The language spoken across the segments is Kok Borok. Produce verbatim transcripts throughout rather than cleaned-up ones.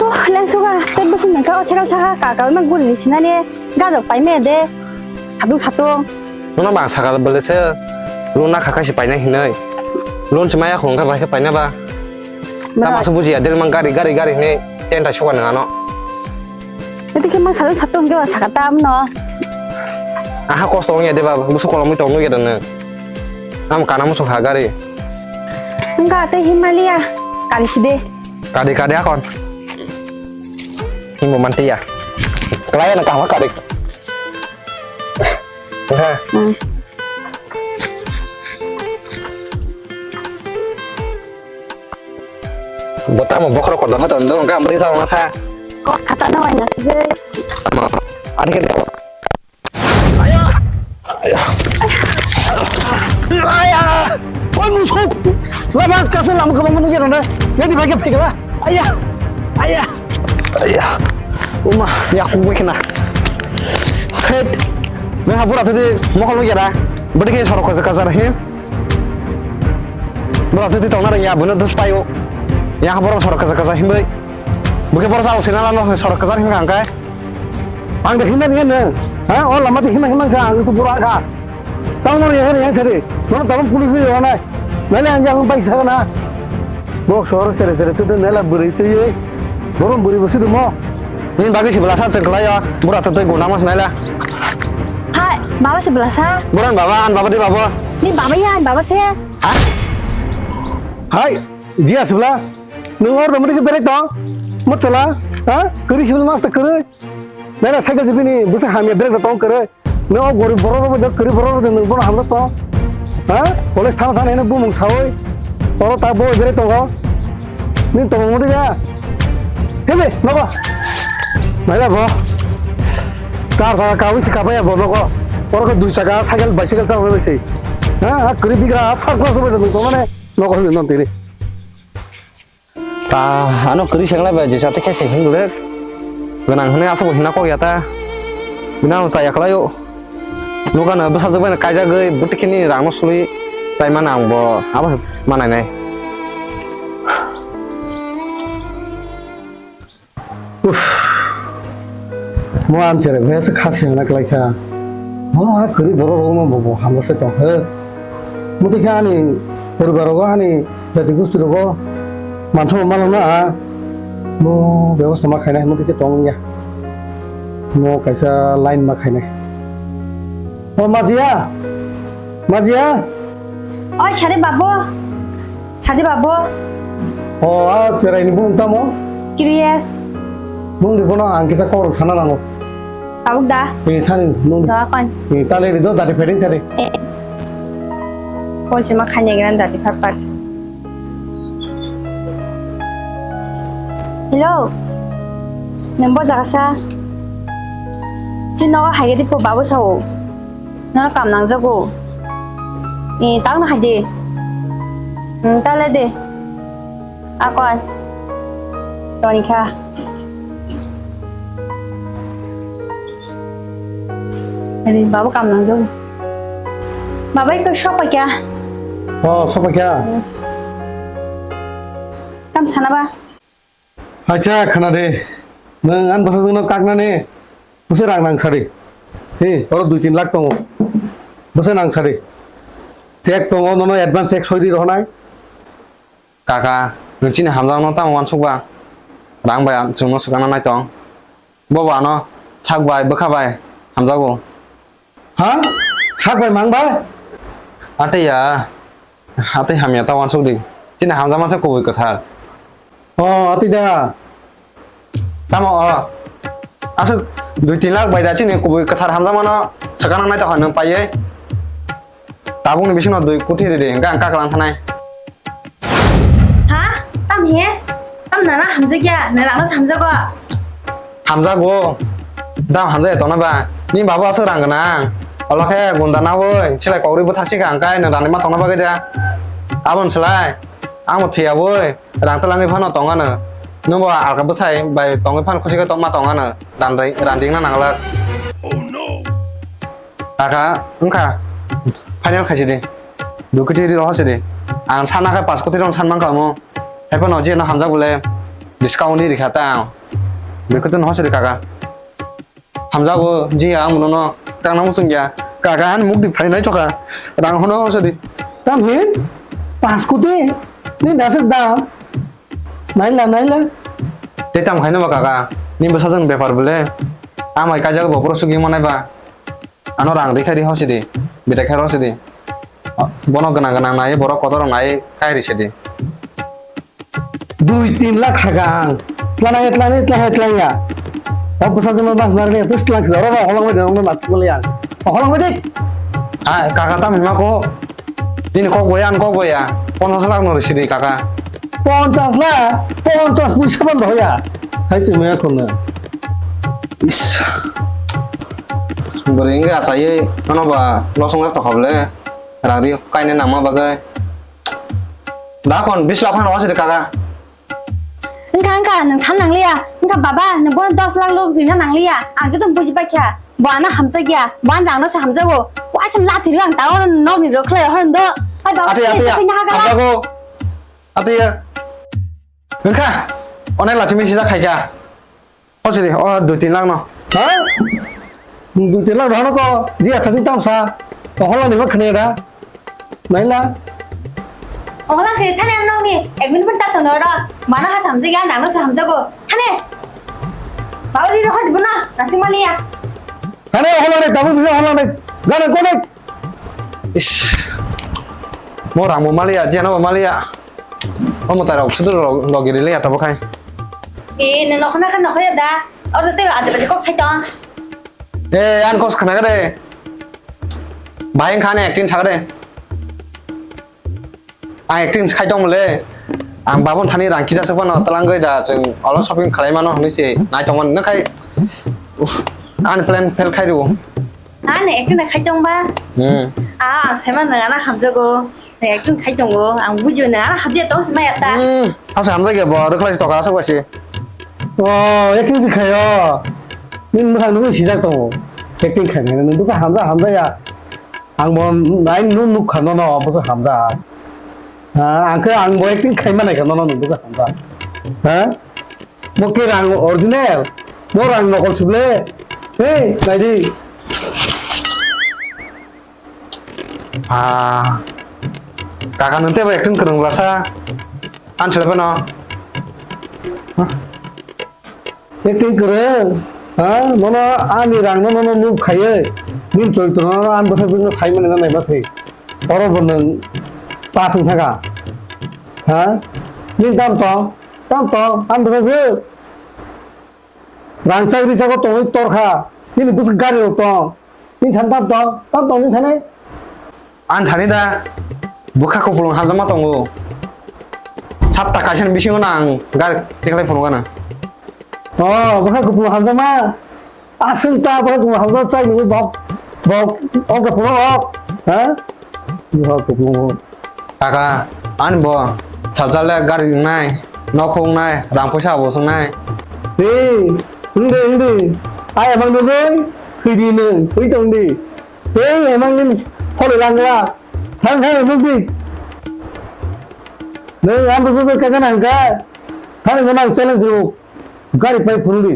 Oh, lengsuga, tei bwswk nangkha o sekal saka kakal mang guri sinani gadok paime de. Haduk satung. Nono bang sakal bole se loan na khakha si paina hinoi. Loan si maya khong kha bai khe paina ba. Tama se bujiya del mang gari gari gari hinoi tenta suka nang ano. Iti khe mang salung satung khe ba saka tam no. Aha kosto ongya de ba, busu kolomwi tong nugya de nang. Am kana musu ha gari. Wngkha tei Himalaya kali si de. Kadi kadi akon. Himo mantiya. Kelaya na kahwa kadi. Ha. Hmm. Botamo bokhorok kotor ma tong dong, gam bri sa ma sa. Kok kata na wai na je. Ama. Ani ke. Aya. Aya. Aya. Oi musuk. Lama kasa lama kebang menunggu ya nanda. Jadi bagi pegla. Aya. Aya. Aya. Uma, ya aku gue kena. Head. Nang hapura tadi mau kalau ya dah. Beri ke sorok kajar kajar him. Bwrok twi tongna rwngya, buino dos paio. Yang borok sorok kwchak kwchak himwi. Bwkhe borok chao sina lama sorok kwchak himkha hwnkhe. Ang de himna nang nang. Ha? O lama de himna himna sa ang su borok kha. Chao no yang yang sari. Nono tabuk police rw nai. Nale ang yang bai sa na. Borok sor sere sere tu nela bwrwi twi. Borom bwrwi bo sidu mo. Ni bagwi si bwlasa chwng kwlaio. Bura to twi guna mas naila. Hai, baba se bwlasa. Boran baba, an baba de baba. Ni baba ya, an baba se. Ha? Hai, dia sebelah. Nung or domri ke berai tong. Mo chola. Ha? Kuri sebelah mas tak kuri. Nela cycle sibini busa hamya brake tong kuri. Nung o gori borok rok do kuri borok rok nung bono hamla tong. Ha? Police thana thana hino bumung sawi. Oro ta bo berai tongo. Ni tong mo dia. Hebe, nogo. Naya bo. Char chaka kawi si kabaya bo nogo. Oro ko dui chaka cycle bicycle char bai se. Ha, kuri bigra thar ko so bai nung tong mane. Nogo hebe non tini. Ta ano kwrwi sengla bai jesa te khe se hwnglwk. Gwnang hwnwi aswk bo hwnna kok ya ta. Bini ano chaya kwlaio. Nokano bwsajwk bai kaijagwi bwtwi khe ni rangno sului chai mano ang bo abo se ma nainai. Uff. Mo ang cherep he se khas hwnna kwlai kha. Mo ha kwrwi borok rok no bo bo hamya se tong he. Mo twi khe ani poribar rogo ani jati gosti rogo manthok ma malok na a. Mo bebosta ma khainai mo twi khe tong ya. Mo kaisa line ma khainai. O Majiya. Majiya. Oi, sade babu. Sade babu. O, a cherai ni bung tamo? Curious. Bung di bono ang kisa korok sana nango. Tabuk da? Ni thani nung. Da kon. Ni tale di do dati pheting sari. Eh. Pol sima khanya gran dati phar phar. Hello. Nang bo jaga sa? Chini nogo hai gadi po babu sao. Nono kam nangjago. Ni tang no hai de. Hmm, tale de. Akon. Toni kha. Ani babu kam nangjago. Baba iko shop kya? Oh, shop kya? Tam sana ba? Acha, khana de. Nang an basa jengno kakna ne. Basa rang nang sari. He, oro dui tin lakh tongo. Basa nang sari. Check tongo, nono advance check soi di rohonai. Kaka, nwng chini hamjakno tamo uansukba? Rang bai chwngno swkangna naitong. Bobo ano sak bai bwkha bai hamjago. Ha? Sak bai mang bai? Atwi ya. Atwi hamya ta uansuk di. Chini hamjakma se kubui kwthar. O, atwi da. Tamo o. Aswk dui tin lakh bai da chini kubui kwthar hamjakmano swkangna naitokha nwng paiwi. Tabukni bisingno dui koti ridi, hwnkhe ang kaklang thanai. Ha? Tam he? Tam nana hamjakya, na rangno hamjago? Hamjago. Dam hamjakya tongna ba? Ni babo aswk rang gwnang. Olo khe gunda nawi, silai kogri bwthar sikha hwnkhe nwng rani ma tongna bagwi da. Aboni slai, ang bo thwiyawi, rang twlangwi phano tong ano. Nwng bo alka bwsai bai tongwi phano khusi khe tongma tong ano. Randing, randing na nanglak. Kaka, wngkha. Final khaisidi. Dui koti rok hochidi. Ang sana khe panch koti rok san mankha omo. Haiphano jeno hamjak bole. Discount ni rikha ta ang. Bekhwtwino hosidi kaka. Hamjago, jiya ang munono tangna muchungya. Kaka ani mukdi phainai thoka. Rang hono hosidi. Tam hin? Pas kuti? Ni dasik da. Naila, naila. Tei tam khaino ba kaka. Ni bwsajwng bepar bole. Amai kaijak bo borok sugwi manai ba. Ano rang rikha ri hosidi. Bidai kha hosidi. Bono gwnang gwnang nai borok kotor nai kai ri sidi. Dui tin lakh saka ang. Tlanai, tlanai, tlanai, tlanai ya. O bwsa joma bas nar le, tus tlang sida, oro, oro, holong bai de, holong bai de. Ah, kaka tam hima ko. Nini kok boya, an kok boya. Ponchas lakh no risi di kaka. Ponchas lakh? Ponchas puisa ban doya. Sai se maya khona. Is. Bwrwi wngkha asai, ano ba losong jak tokha bole. Rang ri kaina nangma bagwi. Da kon bis lakh phano wasiri kaka. Wngkha, wngkha, nwng san nangliya. Wngkha baba, nwng bono dos lakh lo rina nangliya. Ang joto buji paikha. Bo ano hamjakya. Bo ano rangno se hamjago. Bo aisa lathi rw ang tao nokni rw khlai hwn do. Ai baba, Atiya, atiya, hamjago. Atiya. Wngkha, onek lachimi sijak khaikha. Hosiri, o dui tin lakh no. Ha? Dui tin lakh rano ko, ji athasing tamsa. Oholo ni ba khne da. Naila. Oholo se thane nokni, ek minute pun tak tono ro. Mana ha samjik ya, nangno se hamjago. Thane. Bawa di rohor di buna, nasi maliya. Thane oholo ni, tabu bisa oholo ni. Gana konek. Is. Mo rang bo maliya, jeno bo maliya. O mo tarok sudur rok, rok giri le ya tabo khai. E, no nokhona kha nokhaya da. Oro te aje baje kok sai tong. E, an kos khana de. Bai khane acting sa de. Ang acting khai tong le. Ang babon thani rang kisa se bono talangoi da, chwng olo shopping khlai mano hwnwi se nai tongmani, nang khai. Uf, ani plan fail khai rw. Ani acting na khai tong ba? Hmm. Ah, ang sai man nang ana hamjago. Nang acting khai tongo. Ang bujio nang ana hamjia tong se maya ta. Hmm. Asa hamjak ya bo, rwkhlai se toka asa kwasi. Oh, acting se khayo. Nini mwkhang nugwi sijak tongo. Acting khai nang nung bwsa hamja hamja ya. Ang bo nai nuk nuk kha nono bwsa hamja. Ha, ang khe ang bo acting khai manai kha nono nung bwsa hamja. Ha? Mo ke rang original, mo rang nokol suble. Hey, naidi. Ah, kaka nung tebo acting kwrwng bwlasa. An sele phano. Hah? Acting kwrwng? Ha? Nono ani rang no nono nuk khaiwi. Nin chorito no an bwsa jwk no sai mani na nai ma se. Oro bo nung pass wng thaka. Ha? Nin tam to? Tam to? An bwsa jwk. Rangchak richak o tongwi torkha, chini bwswk gari rok tong. Chini thani tam tong, tam tong chini thani. Ani thani da bwkha kupulung hamjakma tongo. Sapta kaisa ni bisingo no ang gari tikhlai phunukgana. Oh, bwkha kupulung hamjakma. Aswk ta bwkha kupulung hamjakma chai nungwi bok, bok, ok da phunuk ok. Ha? Bwkha kupulung. Kaka, ani bo salsa le gari wngnai, nok wngnai, rang poisa bo swngnai. Hey, hindi, hindi. Ai emang nugui, hindi nung, hindi tong di. Hey, emang ini, holi langla. Thang thang nung di. Nung ang busu kaisa nangka. Thang nung nang challenge ruk. Gari pai phuru di.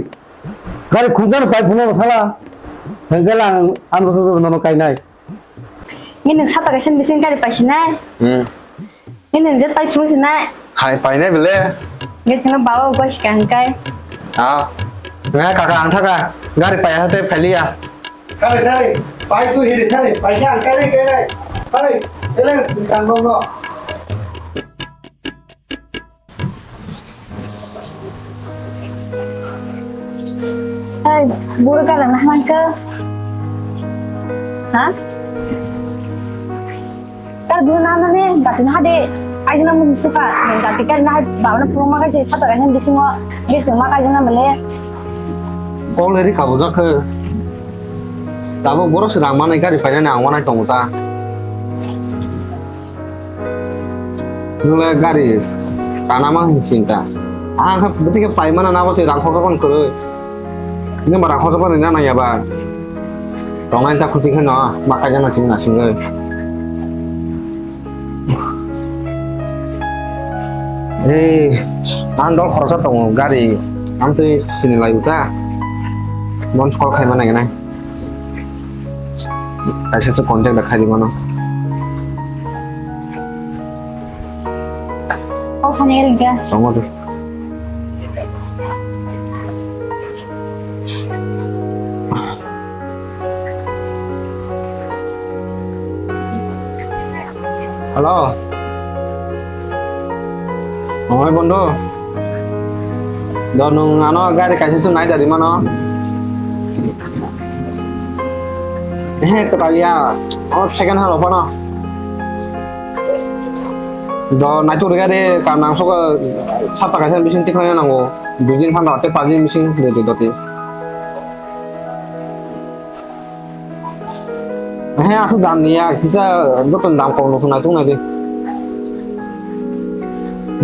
Gari khungsa pai phuru sala. Thang kala ang busu nono kainai. Nini sata kaisa bising gari paisinai. Hmm. Nini jet pai phuru sinai. Hai painai bele. Nge sino bawa gua sikang kai. Ah. Nge kaka ang thaka gari pai hate phailiya. Thari thari pai tu hiri thari pai ang kai kai rai. Thari eleng sikang no. Hey, buru ka rana hangka. Ha? Kar buru na na ne, gati na de. Ai na mun suka, gati kar na ba na puruma ka se sata ka nan disingo. Ge se ma ka na male. Already ka bujak khe. Tabo boro se rang manai gari paina na ang wanai tongo ta. Nwng le gari kana ma hinwi sinta. Ang khe bwtwi khe pai mana nabo se rang khoroksa phano kwrwi. Nwng ba rang khoroksa phano rina nangya ba. Tongnai ta khuti kheno ma kaijana chini nasingwi. Hey, ang dol khoroksa tongo, gari amtwi sini lai uta. Mon call khaima nai nai. Kaisa se contact da khai di mano. Call khaina ringkha. Tongo de. Hello. Oi bondhu. Do nwng ano gari kaisa se nai da di mano. He, kwtal ya. O second hand rok phano. Do naituk rega de, kam nang soka sapta kaisa bising tikhlai nango. Dui din phano ate paji bising de de doti. He, aswk dam ni ya, kisa joto ni dam kok no khna tung nai de.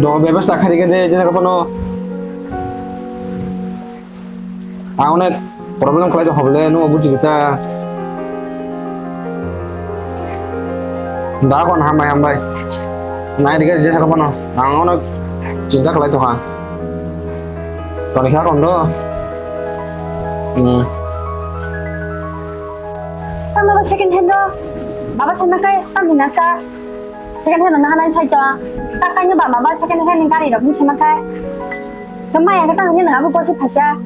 Do bebasta khai rega de, jena ka phano. Ang onek problem khlai tong kha bole, nwng buji ta. Da kon hambai hambai. Nai rega de jesa ka phano. Ang onek chinta khlai tong kha. Toni kha kon do. Hmm. Tamo ba second hand do. Baba sana kai tam hina sa. Second hand na hanai sai to. Ta kai ba baba second hand ni gari rok ni sama kai. Kemai ya kata hanya nang abo kosi phaisa.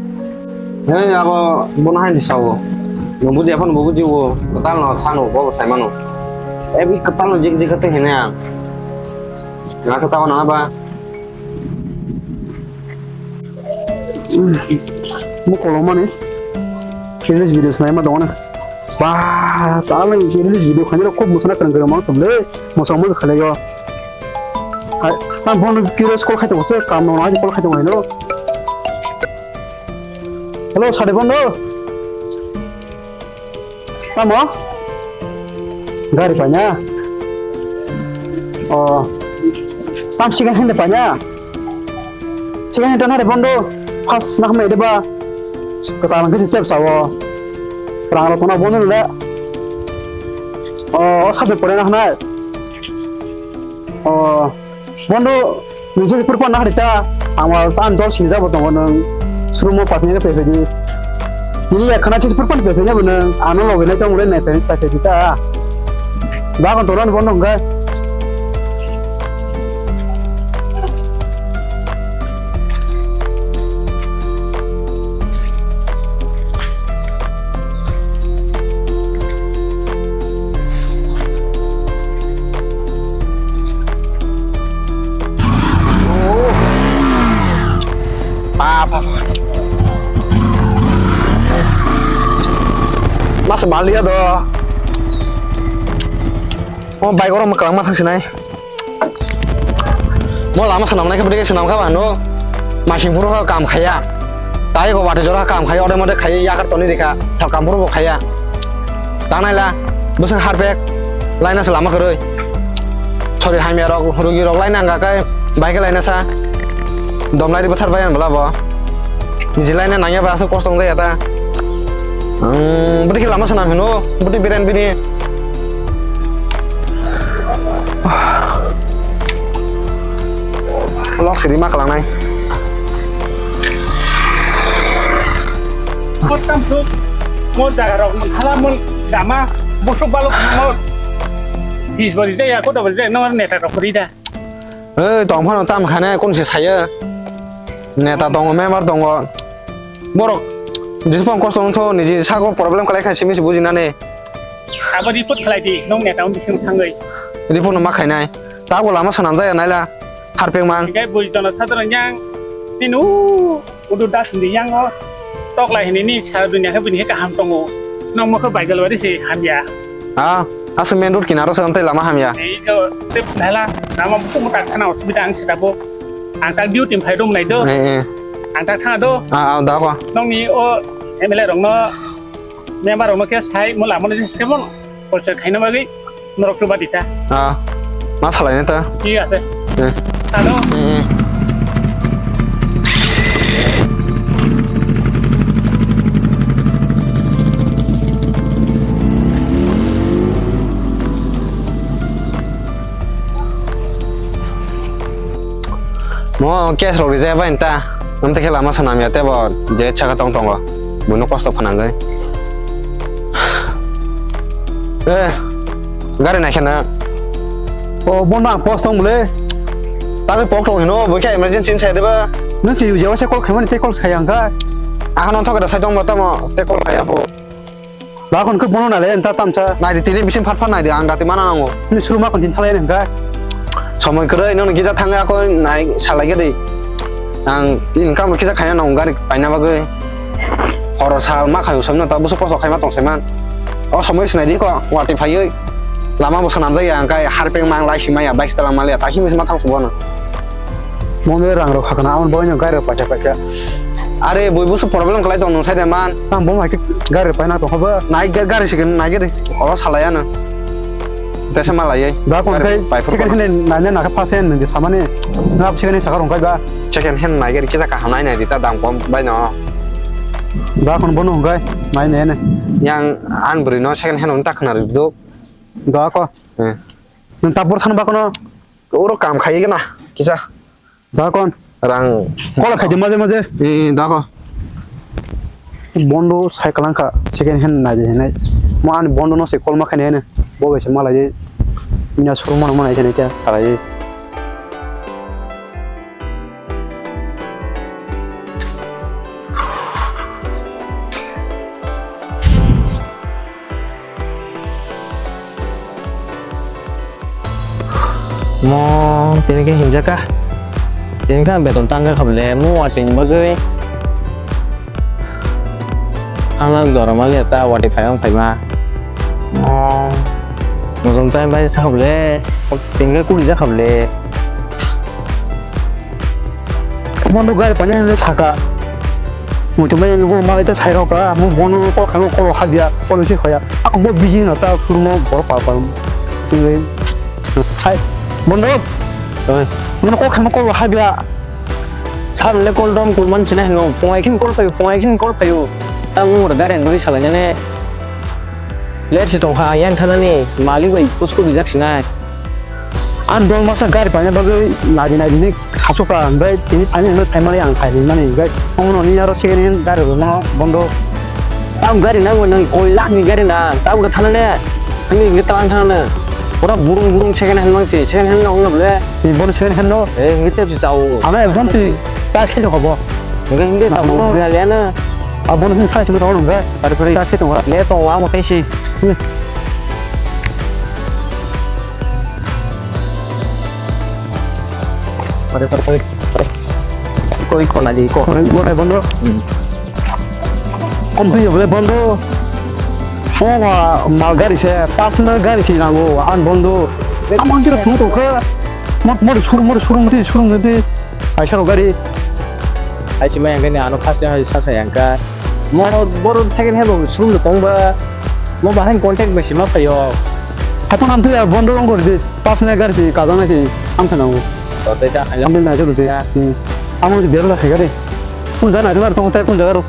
Hey abo bono hai ni sao. Nung buji apa nung buji wo. Ketal no sano bo sai mano. Ebi ketal no jik jik kata hene ya. Nang kata wana ba. Mo kolomani. Chinese video snai ma dong na. Ba, ta lai chinese video khani rok khub musana krang krang ma tum le. Mo so mo khale yo. Hai, tam phone curious call khai to se kam no na call khai to no. Hello, sade phone do. Tamo? Gari paina? O. Tam second hand paina? Second hand tanhare bondo. Pas nah mai deba. Kata lang kiti tep sawo. Perang lo tona bondo le. O, o sabe pore nah nai. O. Bondo, nung je purpan na harita, ang ma san dol sini jabo tongo nung, surumo patni ke pepe di. Nini ya khana chis purpan pepe ne bo nung, ano logi nai tong le nai pepe di ta. Ba kon toran bondo hingga. Masa baliya do. Mo bai goro mo kalang ma thang sinai. Mo lama swnam nai khe bwdai khe swnam kha ba no. Masing phuru kha kam khaya. Tai ko wate jora kha kam khaya, ode mode khaya, yakar toni rikha. Thal kam phuru bo khaya. Ta nai la. Bwswk harpek. Laina se lama kwrwi. Sori hamya rok, rugi rok laina ang kai. Bai khe laina sa. Dom lai ri bwthar bai ang bwla bo. Niji laina nangya ba aswk kosto wng ya ta. Ang bwdai khe lama swnam hino. Bwdai beren bini. Lok siri ma kalangnai. Mo tam thuk, mo jaga rok mon hala mon dama, busuk baluk mo. Dis bari de ya, koda bari de, no neta rok ri da. Ei, tong phano tam khane, kon se sayo. Neta tongo, member tongo. Borok, jisupang kosto wngtho, niji sago problem kalai kha, simi se bujinani. Abo report khlai di, nong neta wng bising thangwi. Report no ma khainai. Tabo lama swnam jaya naila. Harpek mang. Hinkhe buji tono sadoro yang. Tini u udu das hindi yang o. Tok lai hini ni sara dunia khe bini khe kaham tongo. Nong mokhe baidal wari se hamya. Ah, asa main road kinaro se amtai lama hamya. Ei to tep nala nama buku muta khana osubida ang sita bo. Ang tak duty phai dong nai do. Eh, eh. Ang tak thana do. Ah, ah, da ko. Nong ni o M L A rong no member rong no khe sai mo lama no se mo. Polcha khaina bagwi norok chuba dita. Ah, ma salaina ta? Thik ase. Eh. Alo. Eh, eh. Mo case rok rijak bai ta. Amte khe lama sanam ya tebo je chaka tong tongo. Bono kosto phanangwi. Eh, gari nai khena. O, bono ang post tong bole. Tagwi pok tong hino, bo khe emergency sai deba. Nung si ujawa se call khaimani te call khayang kha. Aha non thok da sai tong ba tamo, te call khaya bo. Ba kon khe bono nale enta tamsa. Nai di tini bising phat phat nai di ang dati mana nango. Ni suru ma kon din thalai nang kha. Somoi kwrwi nung gija thangwi ako nai salai gadi. Ang income kisa khaina nang gari paina bagwi. Horo sal ma khayo somno ta busu koso khaima tong saiman. O somoi sinai di ko wati phaiwi. Lama bo swnam jaya ang kai harpeng mang lai simaya bike tala maliya ta himwi ma thang subo no. Mo me rang rok khakna amon boino gari rok paisa paisa. Are bui busu problem khlai tong nung sai de man. Ang bo mai gari rok paina tong khobo. Nai ga- gari sikin nai gari oro salaya no. Tesa malai. Da kon kai second hand nanya na phasen nung samani. Ngap second hand sakar rong kai ba. Second hand nai gari kisa kaham nai nai di ta dam kom bai no. Da kon bono hongkai nai nai ne. Yang an bwrwi no second hand unta khna rwduk. Da ko. Hmm. Nung tapor san ba kono. Oro kam khai gana kisa. Da kon. Rang. Kola khai de maje maje. Eh, da ko. Bondo cycle angka second hand nai de nai. Mo ani bondo no se kolma khai ne. Bo bai se malai de. Mina suru mano mano ai khe ne kya khalai. Mo tini khe hinjaka. Tini khe ang beton tangkha khamle mo watwi ni bagwi. Ang jora maliya ta watwi phai ang phaima. Mo mujung time bai sa khamle. Tini khe kuli ja khamle. Bondo gari paina hinwi saka. Muitu mai bo malai ta sai rok ka, mo bono ko khango ko habia, ko se khoya. Ako bo biji na ta surumo bor pa pa. Hai, bondo. Oi. Bono ko khango ko habia. Sar le kol dom kul man sina hingo. Pongai khin kol payo, pongai khin kol payo. Ta mo gari nwi salai ne. Let si tongkha yang thanani malik bai kusko bijak sinai. Ang dol masa gari paina bagwi nari nari ni khasoka, hwnbai tini ani hwnwi phaimani ang phaimani hwnbai. Omono ni aro second hand gari rwno bondo. Ang gari nang nang koi lakh ni gari na, ta uda thana le. Ani ngi ta ang thana le. Pura burung burung second hand mang si, second hand nang le. Ni bono second hand no. Eh, ngi te si chao. Ana ekdom si ta khe ko bo. Ngi ngi ta burung ya le na. Abono hin price mo tong nang. Pare pare. Ta khe tong. Le tong wa mo kai si. Pare, pare, pare. Koi kona di ko. Koi kona bondo. Hmm. Om phi bole bondo. O ma mal gari se, personal gari se nango, an bondo. Amang kira phone to kha. Mot mot sur mot sur mot sur mot. Ai sa gari. Ai si mai ang ne ano first time sa sa yang ka. Mo boro second hand bo showroom tong ba. Mo bahai contact bai sima payo. Hato nam thaya bondo rong gori de. Pas na gar si kaza na si ang thana. To te ta. Ang na jor de. Amo de bero da khega de. Kun jana de mar tong tai kun jaga ro.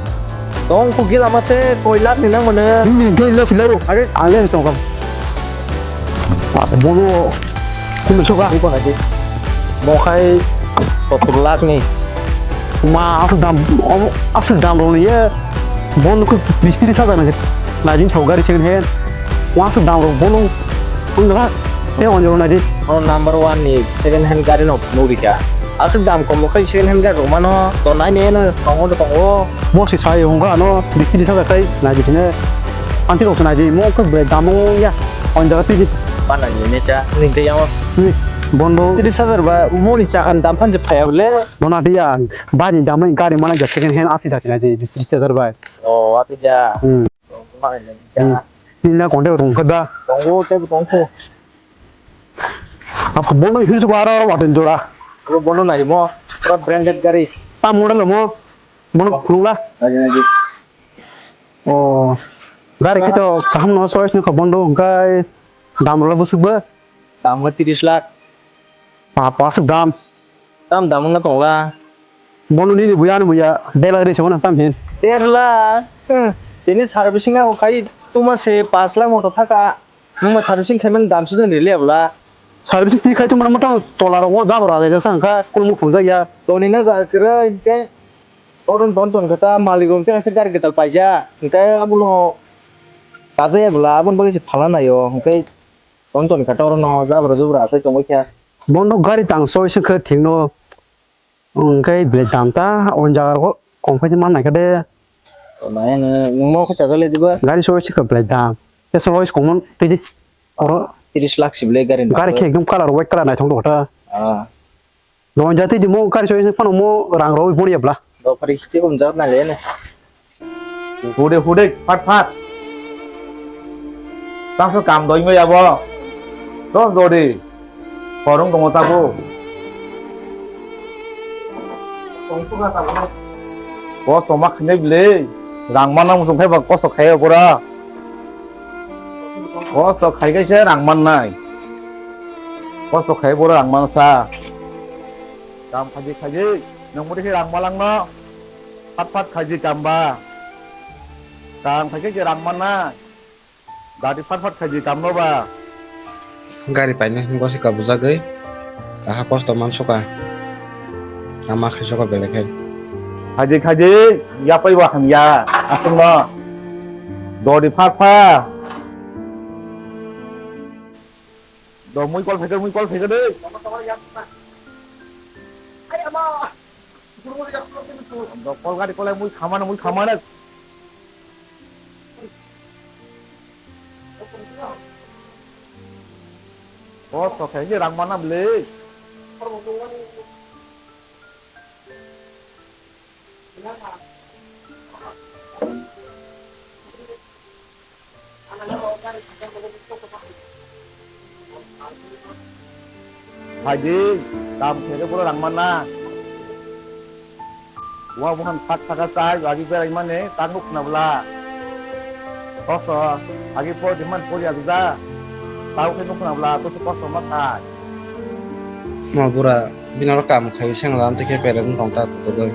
Tong ku gila ma se koi lak ni nang mane. Ni gila si laro. Are ang le tong kam. Bono. Kumi soka. Bo khai sottor lakh ni. Ma aswk dam, aswk dam rok ni ye. Bono khe bis tris hajar nang khe. Nai jin thok gari second hand. Wa aswk dam rok bono. Wngla. Te onjoro nai di. Ono number one ni second hand gari no nugri kha. Aswk dam kom bo khai second hand gari rok mano. To nai ne no tongo tongo. Bo si sai hwnga ano bis tris hajar khai nai di sine. Anti rok nai di mo khe bre dam ya. On jaga twi di. Bana ni ne cha ni de yang. Bondo. Tris hajar ba mo ni cha kan dam phan je phaya bole. Bono ati ya bani dam gari mana ja second hand ati dati nai di tris hajar bai. O ati ja. Hmm. Mana ni ja. Ni na konde rung kha da. Tongo te tongo. Apa bono hin su bara waten jora. Bono nai mo. Pura branded gari. Ta model mo. Bono khulula. Lagi lagi. Oh, gari khe to kaham no choice no kha bondo hwnkhe dam rwla bwswk bo? Dam khe tris lakh. Papa aswk dam. Tam dam wngna tongla. Bono nini buya ani buya der lakh ri se bono tam hin. Der lakh. Hmm. Tini servicing o khai tuma se pash lakh moto thaka. Nungma servicing khaimani dam sujani le bwla. Service twi khai tongmani motom tola rogo jabra rejak sa wngkha, kunu mukhungjak ya. Toni na ja kwrwi hwnkhe oro don ton khe ta malik rok tei kaisa gari kwtal paijak. Hwnkhe abono kajaya bwla aboni bagwi se phalna naio. Hwnkhe don ton khe ta oro no jabra jubra asai tongwi kha. Bono gari tang soi se khe thik no. Hwnkhe belai dam ta o jaga o kong khe man nai khe de. Nai nung mo khe chajak le diba? Gari soi se khe belai dam. Tesa soi kong man twi di. Oro tris lakh si belai gari ni. Gari khe ekdom colour white colour naithok do kha ta. Ah. Don jati di mo gari soi phano mo rang roi boni abla. Do phari khiti kom jat na le ne. Hudik hudik phat phat. Tangsa kam doi ngoi abo. Dos dodi. Korong tongo tabu. Kosto ma khainai bwle. Rang mana muchung khai ba kosto khai pura. Kosto khai khai se rang mannai. Kosto khai pura rang mansa. Kam khaji khaji. Nang muri khe rang malang no. Phat phat khaji kamba. Kam khaji khe rang manna. Gari phat phat khaji kam no ba. Gari paina hingo se kabujagwi. Kaha kosto mansuka. Ama khaisuka belai khai. Khaji khaji yapai ba hamya. Asung no. Dori phat pha. Do mui kol phaikha, mui kol phaikha de. Do kol gari kol mui khamana, mui khamana. Kosto khe rang mana bwle. Phaidi, kam khere boro rang mana. Wa buhan sak saka chai, wagi berai mane, tak nuk khna bwla. Kosto, agi po diman po ya da. Tau khe nuk khna bwla, to kosto ma khai. Ma bura, bini oro kam khai seng lam te khe peren tong ta to.